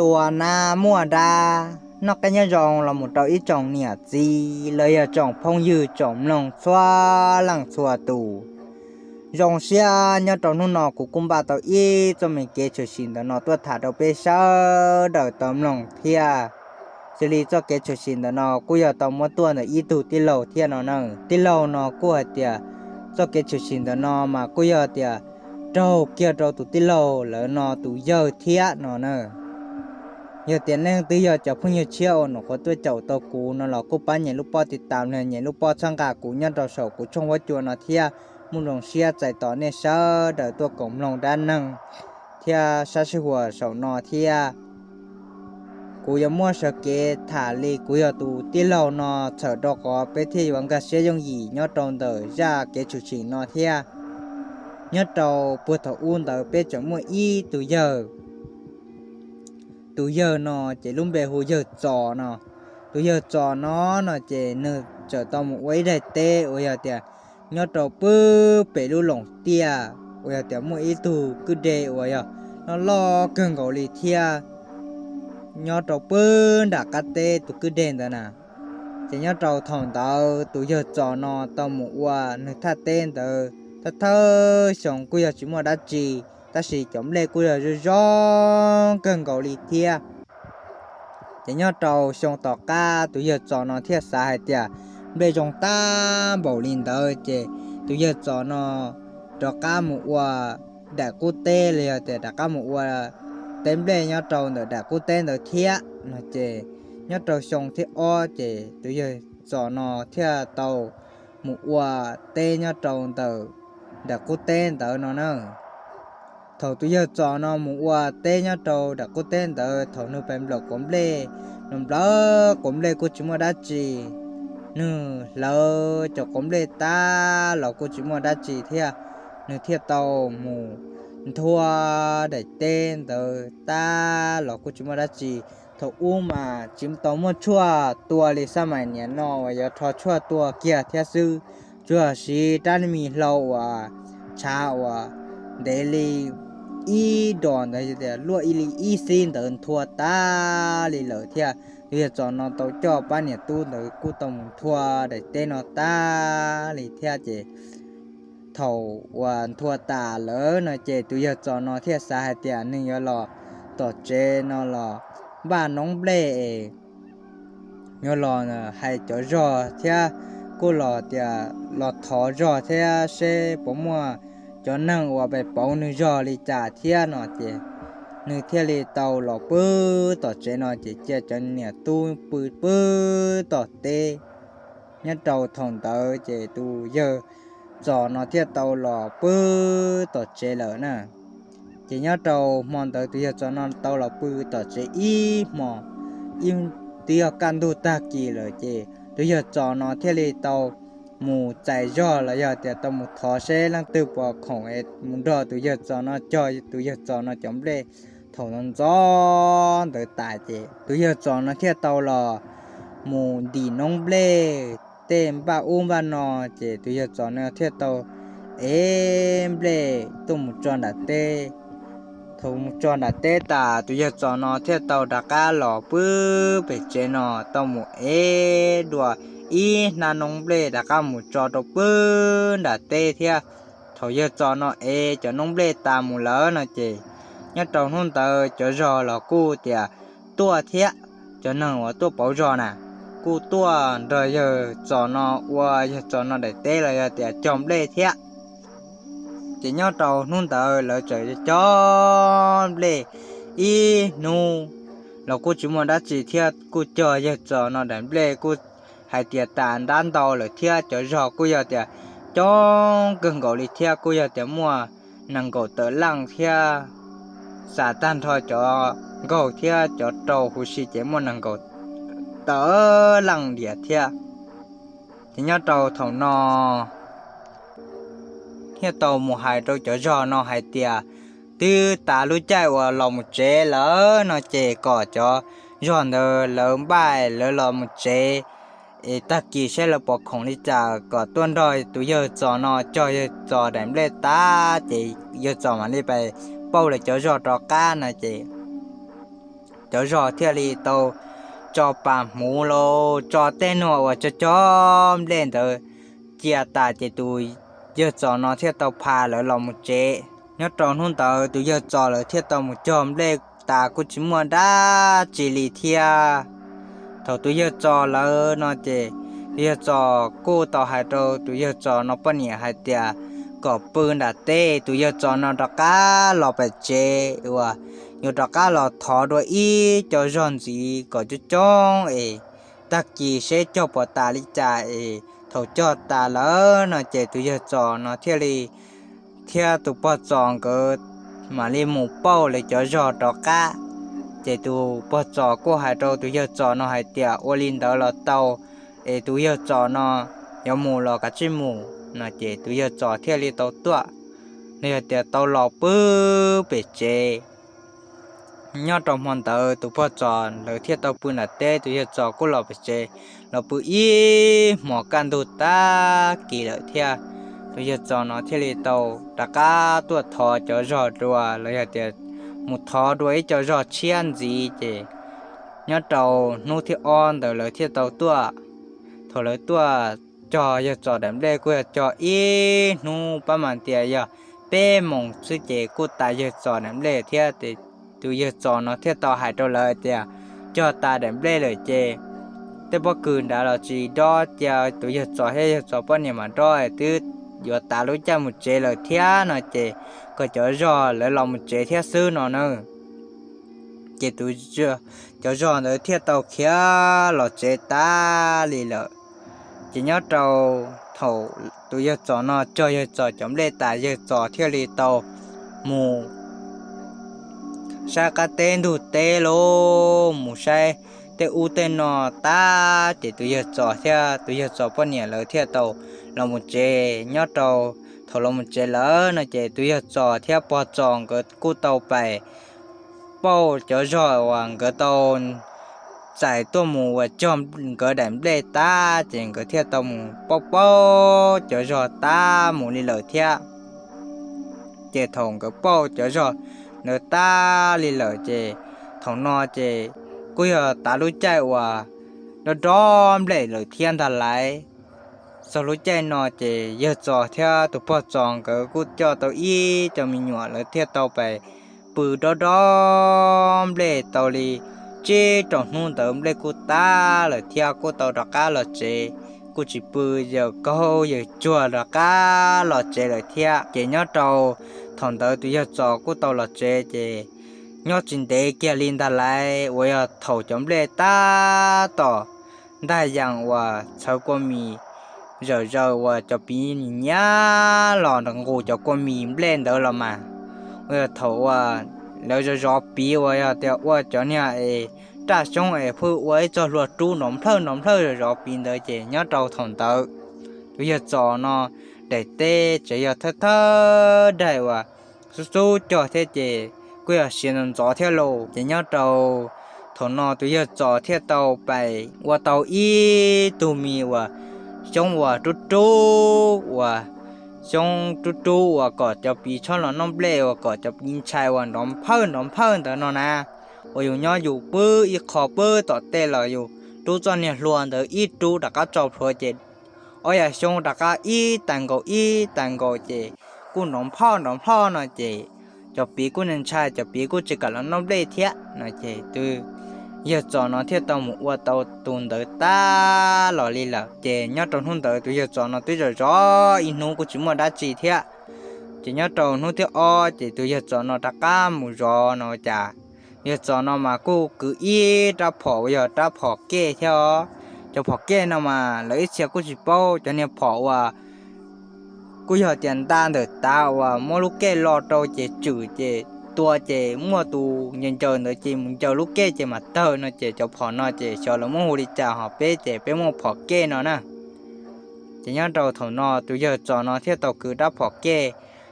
Tua nab muaj dab, noj qab nyob zoo los mus rau ib tsoom niam txiv los yog tsoom phooj ywg tsoom mloog txhua leej txhua tus. Zoo siab nyob rau hnub no kuv kuj npaj tau ib txoj me kev tshwm sim ntawm no tuaj tham rau peb sawv daws tau mloog thiab. Xws li txoj kev tshwm sim ntawm no kuj yog tau muab tuaj ntawm ib tug tij laug thiab no na. Tij laug no kuj hais tias txoj kev tshwm sim ntawm no mas kuj yog tias raug kiag rau tus tij laug lawv no tus yawg thiab no na. Yog tias nej leej twg yog cov phooj ywg tshiab uas nyuam qhuav tuaj caum tau kuv no los kuj pab nyem lub pob tiv tas los nyem lub pob txhawb nqa kuv nyob rau saum kuv tshooj huab cua no thiab. Muaj zoo siab txais tos nej sawv daws tuaj koom mloog dab neeg thiab sab sij huam saum no thiab. Kuv yuav muab sawv kev tham li kuv yog tus tij laug no txhawm rau qhov peb thiaj yuav nkag siab yooj yim nyob rau ntawm zaj kev tshwm sim no thiab. Nyob rau puag thaum ub ntawd peb tseem muaj ib tug yawg. Tus yawg no ces lub npe hu yawg Txos no. Tus yawg Txos no, no ces nws txawm tau mus ua ib daim teb uas yog tias nyob rau pw pem lub loos tiaj uas yog tias muaj ib tug kwj deg uas yog loj loj kawg nkaus li thiab, nyob rau pw nram qab teb tus kwj deg ntawd na. Ces nyob rau thaum ntawd tus yawg Txos no tau mus ua nws thaj teb ntawd thawj thawj xyoo kuj yog tsis muaj dab tsi, tab sis cov nplej kuj yog zoo zoo kawg nkaus li thiab. Ces nyob rau xyoo tom qab tus yawg Txos no thiaj xav hais tias nplej zoo tag npaum li ntawd ces tus yawg Txos no rov qab mus ua daim qub teb los yog tias rov qab mus ua teb nplej nyob rau ntawm daim qub teb ntawd thiab no ces nyob rau xyoo thib ob ces tus yawg Txos no thiaj tau mus ua teb nyob rau ntawm daim qub teb ntawd no na. Thaum tus yawg Txos no mus ua teb nyob rau daim qub teb ntawd, thaum nws pais nplawm quav nplej, nws nplawm quav nplej kuj tsis muaj dab tsi, nws hlawv cov quav nplej tag los kuj tsis muaj dab tsi thiab, nws thiaj tau mus nthua daim teb ntawd tag los kuj tsis muaj dab tsi. Thaum ub mas tsis tau muaj tshuaj tua li xab mais niam no uas yuav rho tshuaj tua kiag thiab xwb, tsuas siv rab me hlau uas tshav uas ntev li ib dos ntawd tias luaj ib li ib xib ntawd nthua tag li lawm thiab. Tus yawg Txos no tau coj pab niam tub ntawd kuj tau mus nthua daim teb no tag li thiab ces thaum uas nthua tas lawm no ces tus yawg Txos no thiaj xav hais tias nws yuav los tom tsev no los npaj noob nplej es yuav los hais cov zog thiab kuj los tias los thov zog thiab seb puas muaj cov neeg uas pais pauv nws zog li cas thiab no ces nws thiaj li tau los pw tom tsev no ces cia cov niam tub pw pw tom teb. Nyob rau thaum ntawd ces tus yawg Txos no thiaj tau los pw tom tsev lawm na. Ces nyob rau hmo ntawd tus yawg Txos no tau los pw tom tsev ib hmo, ib, twb yog kaj ntug tag kis lawm ces tus yawg Txos no thiaj li tau mus txais zog los yog tias tau mus thov seb leej twg puas khoom es mus nrog tus yawg Txos no cog tus yawg Txos no cov nplej thaum ntxov ntawd tas ces tus yawg Txos no thiaj tau los mus ntim noob nplej tej npaj ub npaj no ces tus yawg Txos no thiaj tau ev nplej tuaj mus tso nram teb. Thaum mus tso nram teb tas tus yawg Txos no thiaj tau rov qab los pw pem tsev no tau mus ev dua ib hnab noob nplej rov qab mus tso rau pw nram teb thiab. Thaum yawg Txos no ev cov noob nplej tas mus lawm no ces nyob rau hnub ntawd cov zog los kuj tias tuaj thiab, cov neeg uas tuaj pauv zog na kuj tuaj nrog yawg Txos no ua yawg Txos no daim teb los yog tias cog nplej thiab. Ces nyob rau hnub ntawd lawv txawm cog nplej ib hnub los kuj tsis muaj dab tsi thiab, kuj cog yawg Txos no daim nplej kuj hais tias tas nrab ntau lawm thiab cov zog kuj yog tias coob kawg nkaus li thiab kuj yog tias muaj nees nkaum tawm leej thiab, xam tag nrho cov nkaug thiab cov rau huv si ces muaj nees nkaum tawm leej diam thiab. Ces nyob rau thaum no thiaj tau mus hais rau cov zog no hais tias twb tas lub caij uas los mus tsev lawm no ces kom cov zog ntawd lawv npaj lawv los mus tsev es tag kis saib lawv puas khoom li cas kom tuaj nrog tus yawg Txos no cog yawg Txos daim nplej tas ces yawg Txos mam li pais pauj lawv cov zog rov qab no ces cov zog thiaj li tau tso pas hmuv los tso tej nuag uas cog cog nplej ntawd cia tas ces tus yawg Txos no thiaj tau pha lawv los mus tsev. Nyob rau hnub ntawd tus yawg Txos lawv thiaj tau mus cog nplej tas kuj tsis muaj dab tsi li thiab. Thaum tus yawg Txos lawv no ces tus yawg Txos kuj tau hais rau tus yawg Txos no poj niam hais tias kom pw nram teb, tus yawg Txos no rov qab los pem tsev uas yuav rov qab los thov dua ib co zog ntxiv kom coob coob es tag kis seb cog puas tas li cas es thaum cog tas lawm no ces tus yawg Txos no thiaj li thiab tus pog Txos nkawd mam li mus pauj lawv cov zog rov qab. Ces tus pog Txos kuj hais rau tus yawg Txos no hais tias ua li ntawd los tau, es tus yawg Txos no yuav mus los kav tsij mus no ces tus yawg Txos thiaj li tau tuaj, no yog tias tau los pw pem tsev. Nyob rau hmo ntawd tus pog Txos lawv thiaj tau pw nram teb, tus yawg Txos kuj los pem tsev los pw ib hmos kaj ntug tag kis lawm thiab. Tus yawg Txos no thiaj li tau rov qab tuaj thov cov zog dua los yog tias mus thov dua ib co zog tshiab ntxiv ces nyob rau hnub thib ob ntawd lawv thiaj tau tuaj. Thaum lawv tuaj cog yawg Txos daim nplej kuj yog cog ib hnub pab mas tias yog peb moos xwb ces kuj tas yawg Txos daim nplej thiab. Tus yawg Txos no thiaj tau hais rau lawv tias cog tas daim nplej lawm ces tej pob kws nrad los tsis dob, cia tus yawg Txos thiab yawg Txos poj niam mam dob, twb yuav tav lub caij mus tsev lawm thiab no ces kom cov zog lawv los mus tsev thiab xwb no na. Ces tus, cov zog ntawd thiaj tau khiav los tsev tas li lawm. Ces nyob rau thaum tus yawg Txos no cog yawg Txos cov nplej tas, yawg Txos thiaj li tau mus saib qab teb ntug teb los mus saib tej ub tej no tag ces tus yawg Txos thiab tus yawg Txos poj niam lawv thiaj tau los mus tsev. Nyob rau thaum los mus tsev lawm no ces tus yawg Txos thiab pog Txos nkawd kuj tau pais pauj cov zog uas nkawd tau txais tuaj mus uas cog nkawd daim nplej tag ces nkawd thiaj tau mus pauj pauj cov zog tag mus li lawm thiab. Ces thaum nkawd pauj cov zog ntawd tag li lawm ces thaum no ces kuj yog tav lub caij uas dob dob nplej lawm thiab ntag lauj. Txog lub caij no ces yawg Txos thiab tus pog Txos nkawd kuj coj tau ib co me nyuam lawv thiaj tau pais pw dob dob nplej tau li tsib rau hnub ntawd nplej kuj tag lawm thiab kuj tau rov qab los tsev, kuj tsis pw, yawg kaug yawg tsuag rov qab los tsev lawm thiab. Ces nyob rau thaum ntawd tus yawg Txos kuj tau los tsev ces nyob tsis ntev kiag li ntag lauj uas yog thaum cov nplej tab tom ntaj yas uas txhawv kua mis zawm zaws uas cov piv nyiam nyiam los nqus cov kua mis nplej ntawd los mas, uas yog thaum uas lawv zov zov piv uas yog tias ua cov niag es raj xyoob es pheej ua ib txoj hlua rub nrov nplhawj nrov nplhawj zov zov piv ntawd ces nyob rau thaum ntawd tus yawg Txos no daim teb tseem yog thawj thawj daim uas xub xub cog thiab ces kuj yog siav ntxov ntxov thiab lauj. Ces nyob rau thaum no tus yawg Txos thiaj tau pais ua tau ib tug mis uas xyoob uas rub rub uas xyoob rub rub uas kom cov piv txhob los noj nplej uas kom cov piv ntshai uas nrov nphawj nrov nphawj ntawd no na. Uas yus nyob yus pw ib qho pw tom tej los yus rub txoj niag hlua ntawd ib rub rov qab tso plhuav ces ob yam xyoob rov qab ib tais nkaus ib tais nkaus ces kuj nrov nphoj nrov nphoj no ces cov piv kuj ntshai, cov piv kuj tsis kam los noj nplej thiab no ces tus yawg Txos no thiaj tau mus ua tau tus ntawd tag los li lawm. Ces nyob rau hnub ntawd tus yawg Txos no twb zov zov ib hnub kuj tsis muaj dab tsi thiab. Ces nyob rau hnub thib ob ces tus yawg Txos no rov qab mus zov no cas yawg Txos no mas kuj kwv ib rab phom uas yog rab phom kej thiab os. Cov phom kej no mas lawv ib txhia kuj tsis paub, cov niag phom uas kuj yog tias nta ntawm tav uas muab lub kej lo rau ces tswm ces tua ces muaj tus ncaws ncaws ntawd ces mus ncaws lub kej ces mas tawg no ces cov phom no ces xyov lawv muab hu li cas ho peb ces peb muaj phom kej no na. Ces nyob rau thaum no tus yawg Txos no thiaj tau kwv rab phom kej,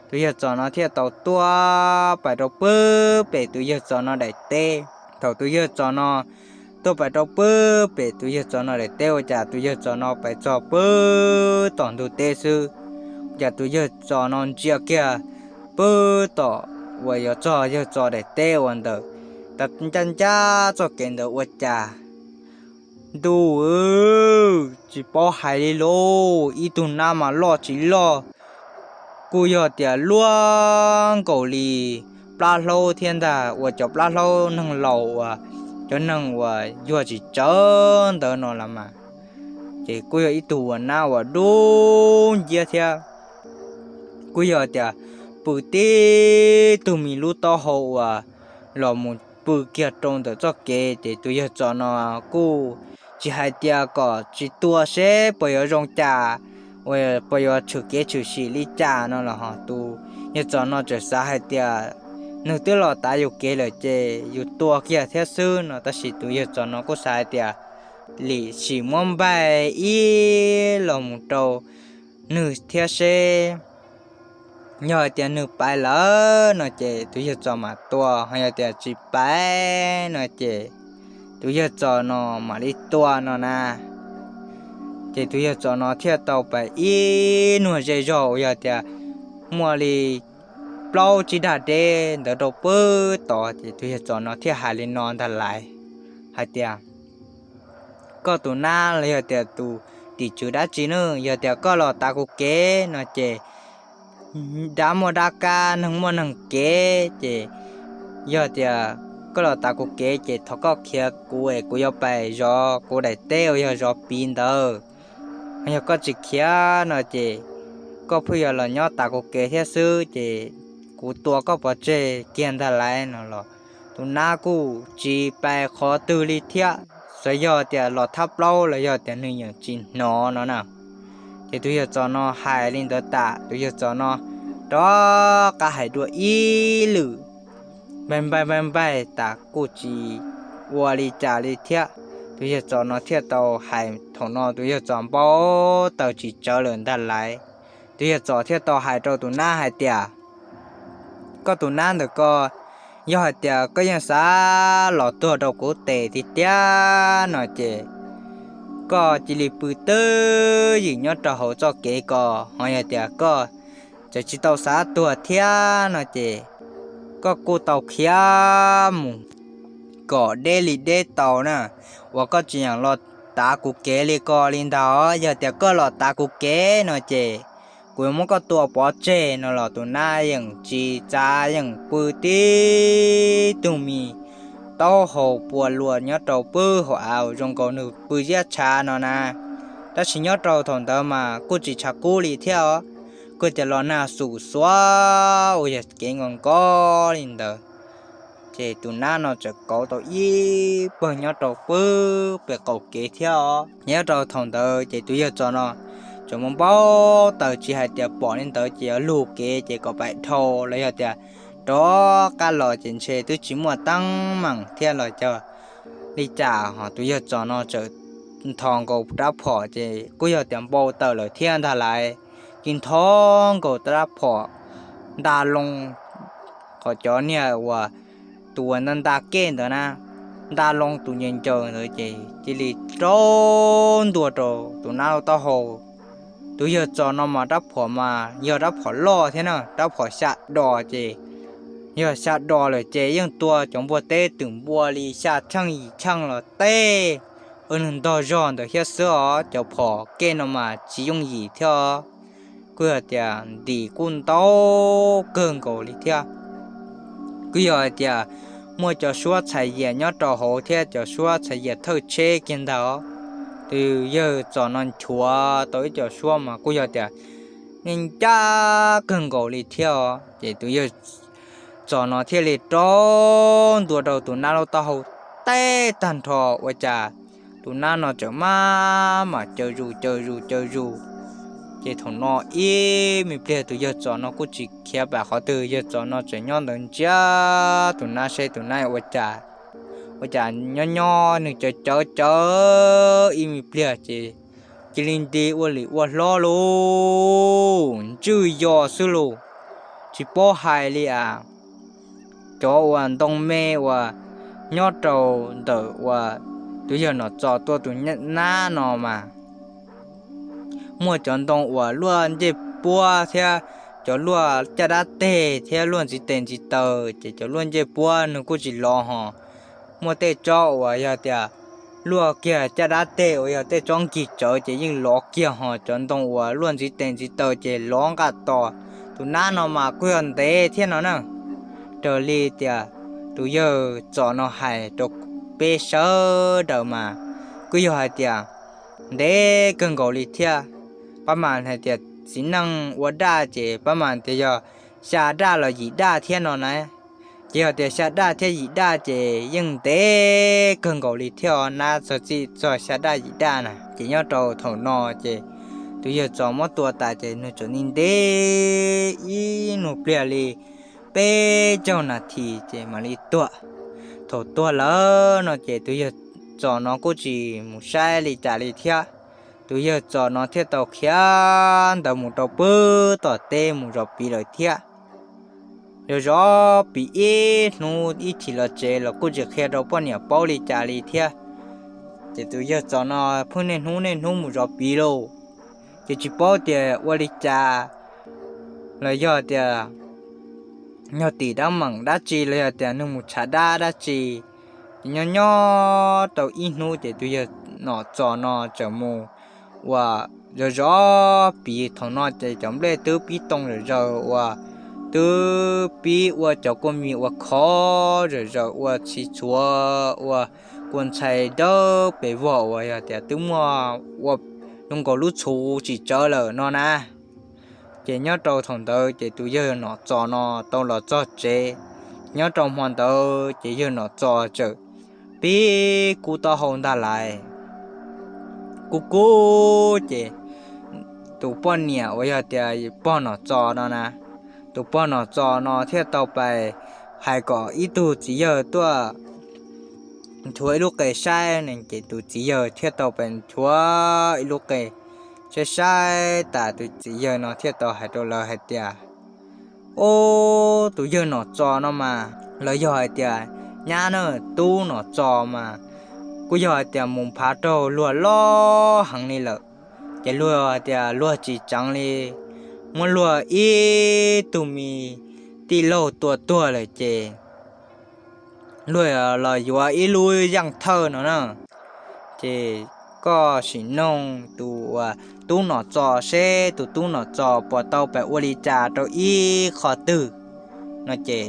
tus yawg Txos no thiaj tau tuaj pais rau pw pem tus yawg Txos no daim teb. Thaum tus yawg Txos no tuaj pais rau pw pem tus yawg Txos no daim teb ua cas tus yawg Txos no pais txog pw tom ntug teb xwb, cas tus yawg Txos no ntsia kiag pw tom uas yuav txog yawg Txos daim teb uas ntawm ncaj ncaj txoj kev ntawd ua cas ntuj, tsis paub hais li lauj, ib tug nab mas loj tsis loj, kuj yog tias luaj nkaus li plab hlaub thiab ntag, uas cov plab hlaub neeg laus uas cov neeg uas yuag tsis tsawv ntawd no los mas, ces kuj yog ib tug uas nab uas dub nciab thiab. Kuj yog tias pw tib tug me lub taub hau uas los mus pw kiag rau ntawm txoj kev, ces tus yawg Txos no kuj tsis hais tias kom tsis tua seb puas yuav zoo cas, uas puas yuav tshwm kev tshwm sim li cas no los ho tus yawg Txos no tseem xav hais tias nws twb los tav yus kev lawm ces yus tua kiag thiab xwb no, tab sis tus yawg Txos no kuj xav hais tias lim sim muab npaij ib los mus rau nws thiab seb yog hais tias nws paiv lawm no ces tus yawg Txos mam tua, ho yog tias tsis paiv no ces tus yawg Txos no mam li tua no na. Ces tus yawg Txos no thiaj tau pais ib nuag zej zog uas yog tias muaj li plaub tsib dag deb ntawd rau pem tod, ces tus yawg Txos no thiaj hais li no ntag lais hais tias, koj tus nab los yog tias tus tim tswv dab tsi ne, yog tias koj los tav kuv kev no ces dab muaj dab kab, neeg muaj neeg kev, ces yog tias koj los tav kuv kev ces thov koj khiav kuv es kuv yuav pais zov kuv daim teb uas yog zov piv ntawd. Yog koj tsis khiav no ces koj pheej yuav los nyob tav kuv kev thiab xwb, ces kuv tua koj pov tseg kiag ntag lais no los tus nab kuj tsis pais qhov twg li thiab, xyov yog tias los thab plaub los yog tias nws yeej tsis hnov no na. Ces tus yawg Txos no hais li ntawd tas, tus yawg Txos no rov qab hais dua ib lwm npaij npaij npaij npaij tas kuj tsis ua li cas li thiab. Tus yawg Txos no thiaj tau hais, thaum no tus yawg Txos npau taws tsis tsawv lawm ntag lais. Tus yawg Txos thiaj tau hais rau tus nab hais tias, koj tus nab ntawm ko, yog hais tias koj yeej xav los tuag rau kuv tes tiag tiag no ces koj cia li pw twj ywm nyob rau hauv txoj kev ko, ho yog tias koj tseem tsis tau xav tuag thiab no ces koj kuj tau khiav mus kom deb li deb tau na, uas koj tsis yeem los tav kuv kev li ko li ntag. Yog tias koj los tav kuv kev no ces kuv yuav muab koj tua pov tseg no los tus nab yeej tsis txav, yeej pw tib tug me taub hau pua luas nyob rau pem hauv av zoo nkaus nws pw ziab tshav no na. Tab sis nyob rau thaum ntawd mas kuj tsis tshav kub li thiab os, kuj tias los nag xum xuav uas yog kev nkos nkos li ntawd. Ces tus nab no txawm kauv tau ib pawg nyob rau pem pem qaum kev thiab os. Nyob rau thaum ntawd ces tus yawg Txos no tseem mus npau taws tsis hais tias pom li ntawd ces yuav lug kev ces kom pais dhau los yog tias rov qab los ces ntshe twb tsis muaj teeb meem thiab los yog li cas, ho tus yawg Txos no txawm nthos nkaus rab phom ces kuj yog tias npau taws lawm thiab ntag lais, ces nthos nkaus rab phom nta loo qhov cov niag uas tus uas nta nta kej ntawd na, nta loo tus ncaws ncaws ntawd ces cia li rau ntua rau tus nab lub taub hau. Tus yawg Txos no mas rab phom mas yog rab phom loj thiab na, rab phom xya dos ces yog xya dos lawm ces yeej tua cov npua teb twm npua li xya cheej yim cheej los tej, ua nws ntog zog ntawd thiab xwb os. Cov phom kej no mas tsis yooj yim thiab os, kuj yog tias ntim kuj ntau kawg nkaus li thiab. Kuj yog hais tias muaj cov suab txhais yias nyob rau hauv thiab cov suab txhais yias thawj tsheb kiag ntag os. Tus yawg Txos no nchuav tau ib co suab mas kuj yog tias ncaj kawg nkaus li thiab os. Ces tus yawg Txos no thiaj li rau ntua rau tus nab lub taub hau tej tag nrho, ua cas tus nab no txawm maj mam caw zus caw zus caw zus. Ces thaum no ib me pliag tus yawg Txos no kuj tsis khiav pam qhov twg, yawg Txos no tseem nyob ntawd ntsia tus nab seb tus nab ua cas. Ua cas nyob nyob nws cawv cawv cawv ib me pliag ces cia li nti ua lim ua hlob lauj, ntswj yos xwb lauj, tsis paub hais li as. Cov uas ntoo me uas nyob rau ntawm uas tus yawg Nom Txos tua tus nab no mas muaj cov ntoo uas luaj ncej puab thiab cov luaj caj dab teg thiab luaj ntxiv tes ntxiv taw, ces cov luaj ncej puab nws kuj tsis lov hos, muaj tej tsob uas yog tias luaj kiag caj dab teg uas yog tej tsob nkig tsawv ces yeej lov kiag, ho cov ntoo uas luaj ntxiv tes ntxiv taw ces lov nqaj tos. Tus nab no mas kuj yog ntev thiab no na. Raws li tias tus yawg Txos no hais rau peb sawv daws mas kuj yog hais tias ntev kawg nkaus li thiab. Pab mas hais tias txiv neej ua daj ces pab mas tias yog xya daj los yim daj thiab no na. Ces yog tias xya daj thiab yim daj ces yeej ntev kawg nkaus li thiab os, nab txog txij txog xya daj yim daj na. Ces nyob rau thaum no ces tus yawg Txos muab tua tas ces nws tseem ntev ib nyuag pliag li peb caug nas this ces mam li tuag. Thaum tuag lawm no ces tus yawg Txos no kuj tsis mus saib li cas li thiab. Tus yawg Txos no thiaj tau khiav ntawd mus rau pem tom teb mus zov piv lawm thiab. Yog zov piv ib hnub ib chim los tsev los kuj tsis qhia rau poj niam paub li cas li thiab. Ces tus yawg Txos no pheej niaj hnub niaj hnub mus zov piv lauj, ces tsis paub tias ua li cas los yog tias yog tim dab meem dab tsi los yog tias nws mus tshav dab dab tsi. Ces nyob nyob tau ib hnub ces tus yawg Nom Txos no tseem mus uas zov zov piv. Thaum no ces cov nplej twb pib too zawm zaws uas twb pib ua cov kua mis uas khov zawm zaws ua txhis txhuav ua kua ntxhais dawb pes vog uas yog tias twb muaj ua zoo nkaus lub txhuv tsis tsawv lawm no na. Ces nyob rau thaum ntawd ces tus yawg Nom Txos no tau los txog tsev. Nyob rau hmo ntawd ces yawg Nom Txos txawm pib kub taub hau ntag lais. Kub kub ces tus poj niam uas yog tias pog Nom Txos no na, tus pog Nom Txos no thiaj tau pais hais kom ib tug txiv yawg tuaj nchuav ib lub qe saib ne. Ces tus txiv yawg thiaj tau pais nchuav ib lub qe saib saib tas, tus txiv yawg no thiaj tau hais rau lawv hais tias, Ob, tus yawg Nom Txos no mas los yog hais tias nyab na, tub Nom Txos mas kuj yog hais tias mus phav raug luag loj heev li lawm. Ces luag hais tias luag tsis tseev li, muab luag ib tug me tij laug tua tuag lawm ces luag los yuav ib lub yeej thawj no na. Ces koj sim noog tus tub Nom Txos seb tus tub Nom Txos puas tau pais ua li cas rau ib qho twg no ces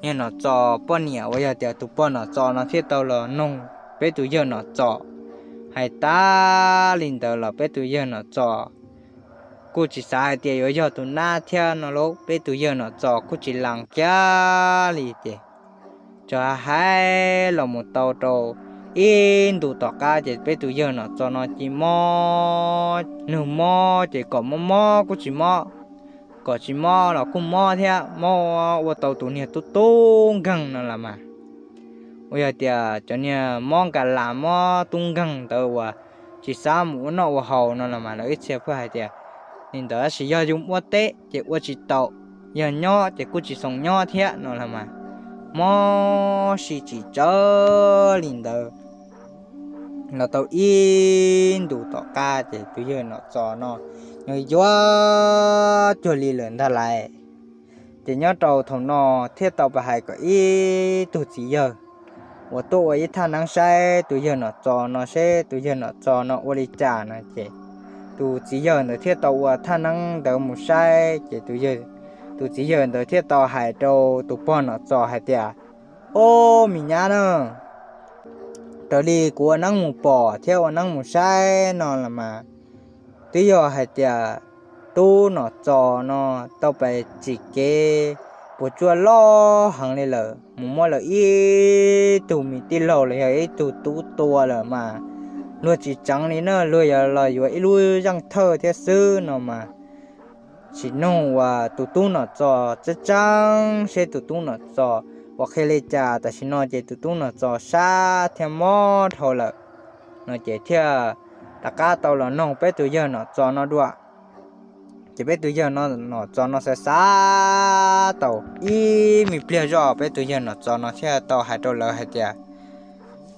yawg Nom Txos poj niam uas yog tias tus pog Nom Txos no thiaj tau los noog peb tus yawg Nom Txos. Hais tas li ntawd los peb tus yawg Nom Txos kuj tsis xav hais tias yuav yog tus nab thiab no lauj, peb tus yawg Nom Txos kuj tsis lees kiag li ces txawm hais los mus tau rau ib ntus tom qab ces peb tus yawg Nom Txos no cia mob, nws mob ces kom mob mob kuj tsis mob, kom tsis mob los kuj mob thiab, mob ua tau tus niag tub tub nkeeg no los mas. Uas yog tias cov niag mob nkas las mob tub nkeeg ntawd uas tsis xav mus ua noj ua haus no los mas lawv ib txhia pheej hais tias li ntawd, tab sis yog yus ua teb ces ua tsis tau, yog nyob ces kuj tsis xoo nyob thiab no los mas. Mob si tsis tsawv li ntawd los tau ib ntus tom qab ces tus yawg Nom Txos no nws yuav cuag li lawm ntag lais. Ces nyob rau thaum no thiaj tau pais hais kom ib tug txiv yawg uas tuaj ua ib thaj neeb saib tus yawg Nom Txos no seb tus yawg Nom Txos no ua li cas no ces tus txiv yawg ntawd thiaj tau ua thaj neeb ntawd mus saib ces tus txiv yawg ntawd thiaj tau hais rau tus pog Nom Txos hais tias, Ob, me nyab na, raws li kuv ua neeb mus pom thiab ua neeb mus saib no los mas twb yog hais tias tub Nom Txos no tau pais tsim kev puas tsuaj loj heev li lawm, mus muab lawv ib tug me tij laug los yog ib tug tub tua lawm mas luag tsis tseev li na, luag yuav los yuav ib lub zeej thawj thiab xwb no mas. Sim noog uas tus tub Nom Txos tseeb tseeb seb tus tub Nom Txos uas qhia li cas, tam sim no ces tus tub Nom Txos sab thiab mob dhau lawm no ces thiaj rov qab tau los noog peb tus yawg Nom Txos no dua. Ces peb tus yawg Nom Txos no xav xav tau ib me pliag zoj, peb tus yawg Nom Txos no thiaj tau hais rau lawv hais tias,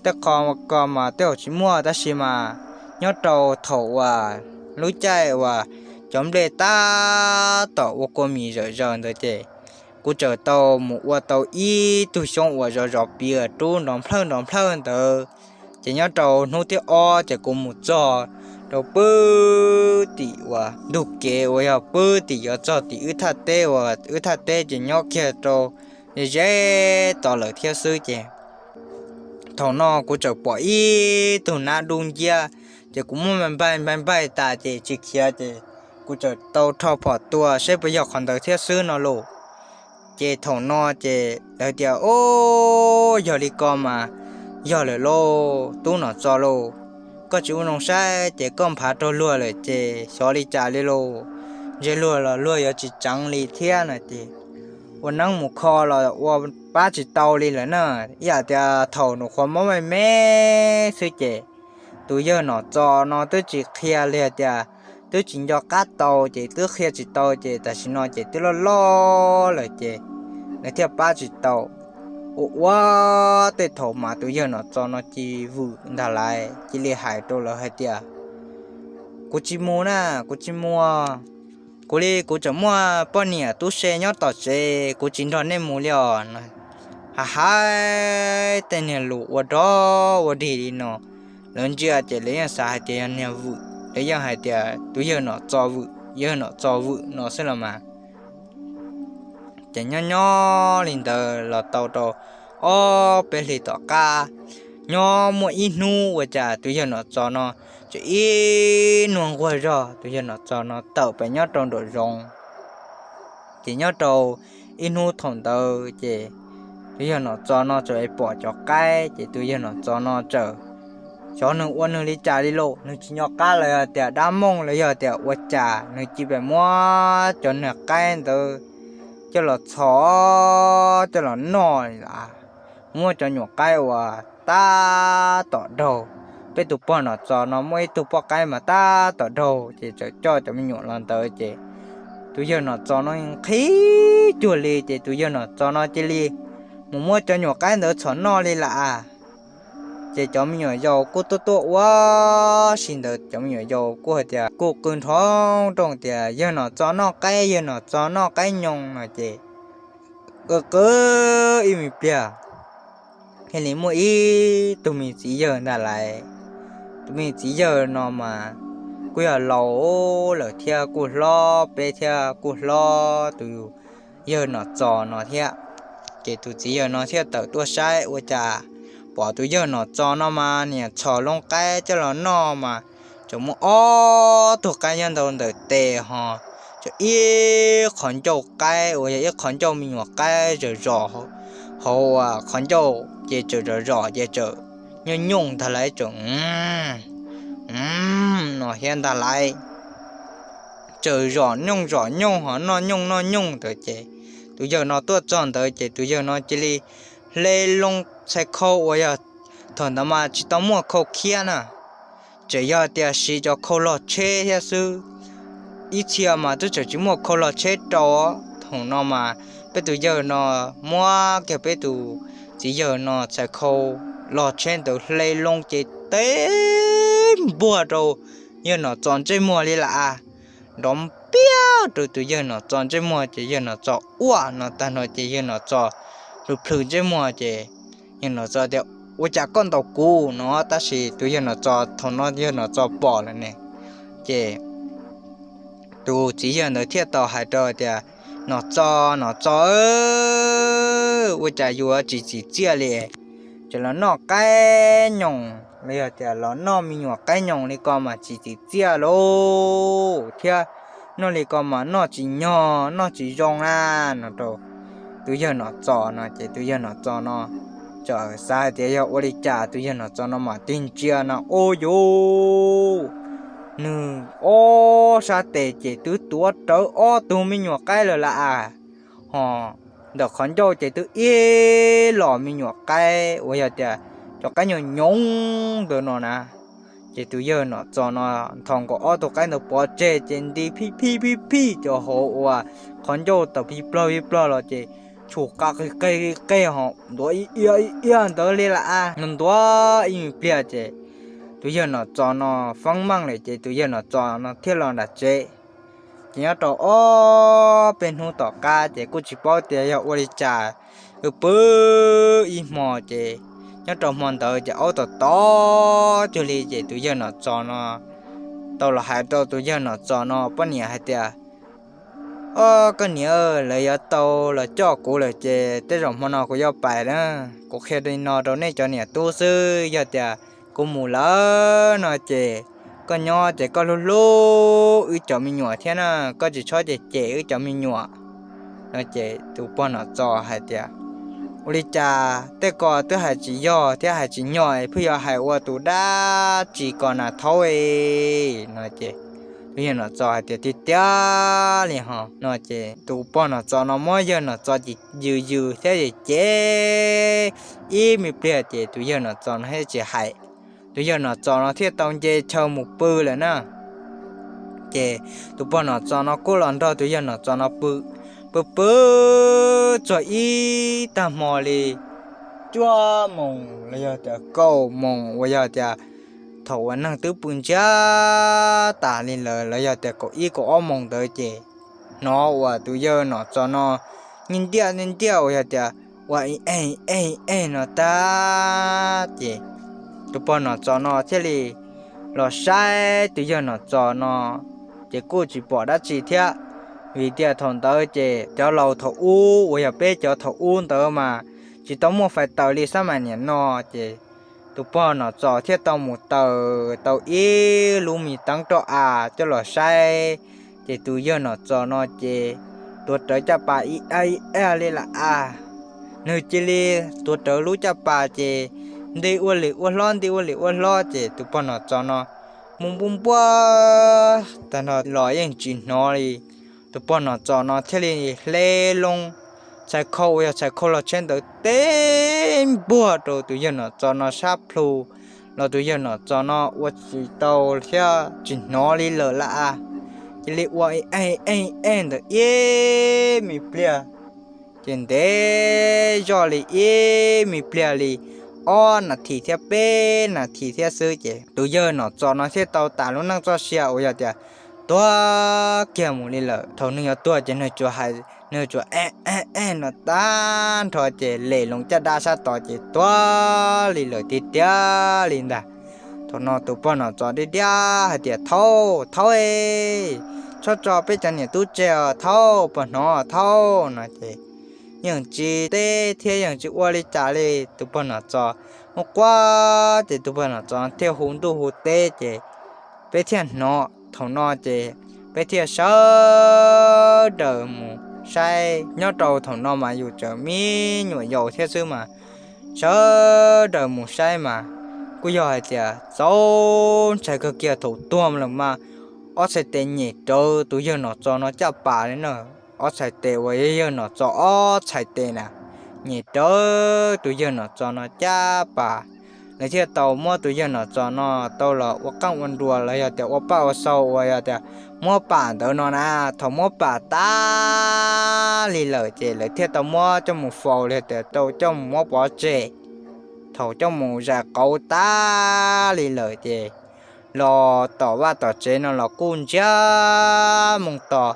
Tej qho ko mas tej zaum tsis muaj, tab sis mas nyob rau thaum uas lub caij uas cov nplej tab tom ua kua mis zawm zaws ntawd ces kuv txawm tau mus ua tau ib tug xyoob uas zov zov pias rub nrov nplhawj nrov nplhawj ntawd. Ces nyob rau hnub thib ob ces kuv mus txog rau pwb tim uas ntug kev uas yog pwb tim yuav txog tim wb thaj teb uas wb thaj teb ces nyob kiag rau ze ze tod lawm thiab xwb ces thaum no kuv txawm pom ib tug nab dub nciab, ces kuv muab npaig npaig npaig tas ces tsis khiav ces kuv txawm tau rho phom tua saib puas yog qhov ntawd thiab xwb no lauj. Ces thaum no ces lawv tias, Ub, yog li ko mas yog lawm lauj, tub Nom Txos lauj. Koj tsis ua zoo saib ces koj nphav raug luag lawm ces xyov li cas li lauj. Ntshe luag los luag yuav tsis tseev li thiab no ces ua neeb mus kho los ua pab tsis tau li lawm na. Ib yam tias thaum nws qhuav mob me me xwb ces tus yawg Nom Txos no twb tsis qhia li hais tias twb tsis nco qab tau ces twb qhia tsis tau ces tam sim no ces twb loj loj lawm ces nws thiaj pab tsis tau. Ua ua tej thaum mas tus yawg Nom Txos no cia li vwm ntag lais, cia li hais rau lawv hais tias, Kuv tsis mus na, kuv tsis mus. Kuv li kuv tseem muaj poj niam tub se nyob tom tsev, kuv tsis nrog nej mus li os. Hais hais tej niag lus ua rog ua dig li no, lawv ntsia ces lawv yeej xav hais tias yog niag vwm, lawv yeej hais tias tus yawg Nom Txos vwm, yawg Nom Txos vwm no xwb los mas. Ces nyob nyob li ntawd los tau rau ob peb hlis tom qab, nyob muaj ib hnub ua cas tus yawg Nom Txos no tseem ib nua nquag zog, tus yawg Nom Txos no tawm pem nyob rau nraum zoov. Ces nyob rau ib hnub thaum ntawd ces tus yawg Nom Txos no txawm pom cov qaib, ces tus yawg Nom Txos no txawm, xyov nws ua nws li cas li lauj, nws tsis nco qab los yog tias dab mooj los yog tias ua cas nws cia li muab cov niag qaib ntawd coj los txhom coj los noj li lawm. Muab cov nyuam qaib uas tab tom daug, peb tus pog Nom Txos no muaj ib tug poj qaib mas tab tom daug ces txawm coj cov me nyuam los ntawd ces tus yawg Nom Txos no nqhis cuag li ces tus yawg Nom Txos no cia li mus muab cov nyuam qaib ntawd txhom noj li lawm. Ces cov me nyuam yaus kuj tuaj tuaj ua si ntawd, cov me nyuam yaus kuj hais tias kuj qw nrov nrooj tias, Yawg Nom Txos noj qaib, yawg Nom Txos noj qaib nyoos no ces qw qw ib me pliag thiaj li muaj ib tug me txiv yawg ntag lais. Tus me txiv yawg no mas kuj yog laus lawm thiab kuj hlob peb thiab kuj hlob tus yawg Nom Txos no thiab. Ces tus txiv yawg no thiaj tawm tuaj saib ua cas pom tus yawg Nom Txos no mas niam txhom loo qaib coj los noj mas tseem muaj ob tug qaib nyob ntau ntawm tes ho tseem ib qhov ncauj qaib uas yog ib qhov ncauj me nyuam qaib zom zom hauv, qhov ncauj ces tseem zom zom ces tseem nyooj nyooj ntag lais, tseem no thiab ntag lais. Tseem zom nyooj zom nyooj ho noj nyooj noj nyooj ntawd ces tus yawg no tuaj txog ntawd ces tus yawg no cia li hle loo txhais khau uas yog thaum ntawd mas tsis tau muaj khau khiab na, tseem yog tias siv cov khau log tsheb thiab xwb. Ib txhia mas twb tseem tsis muaj khau log tsheb rau. Thaum no mas peb tus yawg no muab kiag peb tus txiv yawg no txhais khau log tsheb ntawd hle loo ces teb npuag rau yawg Nom Txos ntsej muag li lawm. Nrov npiab rau tus yawg Nom Txos ntsej muag ces yawg Nom Txos ua no tag no ces yawg Nom Txos plhws plhws ntsej muag ces yawg Nom Txos tias, Ua cas koj ntaus kuv no? Tab sis tus yawg Nom Txos thaum no yawg Nom Txos pom lawm ne. Ces tus txiv yawg ntawd thiaj tau hais rau tias, Nom Txos, Nom Txos, ua cas yuav tsis txim txiaj li? Tseem los noj qaib nyoos los yog tias los noj me nyuam qaib nyoos li ko mas tsis txim txiaj lauj thiab, noj li ko mas noj tsis nyog noj tsis zoo na no rau tus yawg Nom Txos no ces tus yawg Nom Txos no txawm xav hais tias yog ua li cas tus yawg Nom Txos no mam tig ntsia no ua yuv, nws ob sab tes ces twb tuav rawv ob tug me nyuam qaib lawm lawm as. Ho ntawm qhov ncauj ces twb ib los me nyuam qaib uas yog tias cov qaib nyoos nyoos ntawd no na. Ces tus yawg Nom Txos no nthos nkaus ob tug qaib ntawd pov tseg ces nti phij phij phij phij cov hauv uas qhov ncauj tawm phij plog phij plog los ces tshum qa qig qig qig ho ntuav ib iab ib iab ntawd li lawm as, ntuav ib me pliag ces tus yawg Nom Txos no feeb meej lawm ces tus yawg Nom Txos no thiaj los nram tsev. Ces nyob rau ob peb hnub tom qab ces kuj tsis paub tias yog ua li cas, pw pw ib hmo ces nyob rau hmo ntawd ces aub tom tom cuag li ces tus yawg Nom Txos no tau los hais rau tus yawg Nom Txos no poj niam hais tias, Ob, koj niam, lawv yuav tau los coj kuv lawm ces tej zaum hmo no kuv yuav pais na. Kuv qhia li no rau nej cov niam tub xwb, yog tias kuv mus lawm no ces koj nyob ces koj hlub hlub wb cov me nyuam thiab na, koj tsis txhob cem cem wb cov me nyuam. No ces tus pog Nom Txos hais tias, Ua li cas tej ko twb hais tsis yog thiab hais tsis nyog, pheej yuav hais ua tus dab tsi ko na thaub e? No ces tus yawg Nom Txos hais tias, Tiag tiag li ho. No ces tus pog Nom Txos no muab yawg Nom Txos ces yws yws thiab ces cem ib me pliag ces tus yawg Nom Txos no thiaj tsis hais. Tus yawg Nom Txos no thiaj tau nce chaw mus pw lawm na. Ces tus pog Nom Txos no kuj los nrog tus yawg Nom Txos no pw, pw pw txog ib tag hmo li cuaj moos los yog tias kaum moos uas yog tias thaum uas neeg twb pw ntsiag tas li lawm los yog tias kaum ib kaum ob moos ntawd ces hnov uas tus yawg Nom Txos no nyiaj ntiaj nyiaj ntiaj uas yog tias ua ib eg ib eg no tag ces tus pog Nom Txos no thiaj li los saib tus yawg Nom Txos no ces kuj tsis pom dab tsi thiab, vim tias thaum ntawd ces cov laus thaum ub uas yog peb cov thaum ub ntawd mas tsis tau muaj fais taws li xab mais niam no ces tus pog Nom Txos thiaj tau mus taws tau ib lub me teeb roj av coj los saib ces tus yawg Nom Txos no ces tuav rawv caj pas ib eb ib eb li lawm a. Nws cia li tuav rawv lub caj pas ces nti ua lwm ua hlob nti ua lwm ua hlob ces tus pog Nom Txos no mus npuaj npuaj tag nrho los yeej tsis hnov li. Tus pog Nom Txos no thiaj li hle loo txhais khau uas yog txhais khau los tsheb ntawd teb npuag rau tus yawg Nom Txos no sab plhu los tus yawg Nom Txos no ua tsis tau thiab tsis hnov li lawm lawm a. Cia li ua ib eg ib eg ntawd ib me pliag ces ntev zoj li ib me pliag li ob nas this thiab peb nas this thiab xwb ces tus yawg Nom Txos no thiaj tau tas lub neej txoj sia uas yog tias tuag kiag mus li lawm. Thaum nws yuav tuag ces nws tsuas hais, nws tsuas eb eb eb no tag nrho ces lem loo caj dab sab tod ces tuag li lawm tiag tiag li ntag. Thaum no tus pog Nom Txos diab diab hais tias, Thaub, Thaub e, txhob tso peb cov niam tub tseg os Thaub, puas hnov Thaub? No ces yeej tsis teb thiab yeej tsis ua li cas li. Tus pog Nom Txos muab quaj ces tus pog Nom Txos thiaj hu ntuj hu teb ces peb thiaj hnov. Thaum no ces peb thiaj sawv daws mus saib. Nyob rau thaum no mas yus tseem me nyuam yaus thiab xwb mas sawv daws mus saib mas kuj yog hais tias txaus ntshai kawg kiag. Thaum tuag lawm mas ob txhais tes nyem rawv tus yawg Nom Txos no caj pas li na. Ob txhais tes uas yog yawg Nom Txos ob txhais tes na nyem rawv tus yawg Nom Txos no caj pas. Lawv thiaj tau muab tus yawg Nom Txos no tau los ua qeej ua nruas los yog tias ua paj ua xau uas yog tias muab pam ntawd no na. Thaum muab pam tas li lawm ces lawv thiaj tau muab coj mus faus los yog tias tau coj mus muab pov tseg. Thaum coj mus zais qauv tas li lawm ces los tom vaj tom tsev no los kuj ntsiag moo to,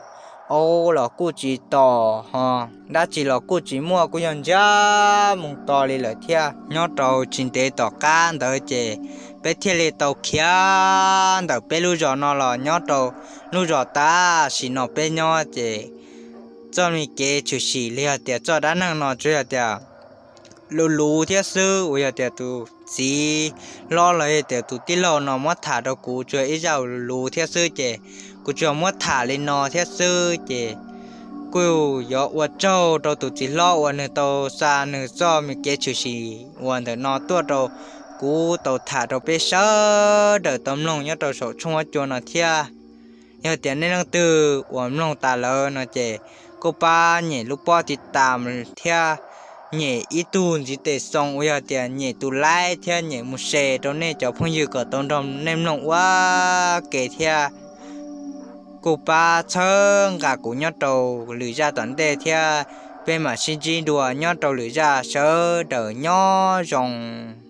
aub los kuj tsis tom ho dab tsi los kuj tsis muaj, kuj yog ntsiag moo to li lawm thiab. Nyob rau tsis ntev tom qab ntawd ces peb thiaj li tau khiav ntawm peb lub zos no los nyob rau lub zos tam sim no peb nyob ces txoj me kev tshwm sim li yog tias txoj dab neeg no tsuas yog tias luv luv thiab xwb, uas yog tias tus txiv hlob los yog tias tus tij laug no muab tham rau kuv tsuas yog ib zaj luv luv thiab xwb ces kuv tsuas muab tham li no thiab xwb ces kuj yuav ua tsaug rau tus txiv hlob uas nws tau xa nws txoj me kev tshwm sim uas ntawm no tuaj rau kuv tau tham rau peb sawv daws tau mloog nyob rau saum tshooj huab cua no thiab. Yog tias nej leej twg uas mloog tas lawm no ces kuj pab nyem lub pob tiv tam thiab nyem ib tug ntxiv tes xoo uas yog tias nyem tus laib thiab nyem mus se rau nej cov phooj ywg kom tau nrog nej mloog ua ke thiab. Kuj pab txhawb nqa kuv nyob rau lwm zaj tom ntej thiab peb mam sib ntsib dua nyob rau lwm zaj, sawv daws nyob zoo.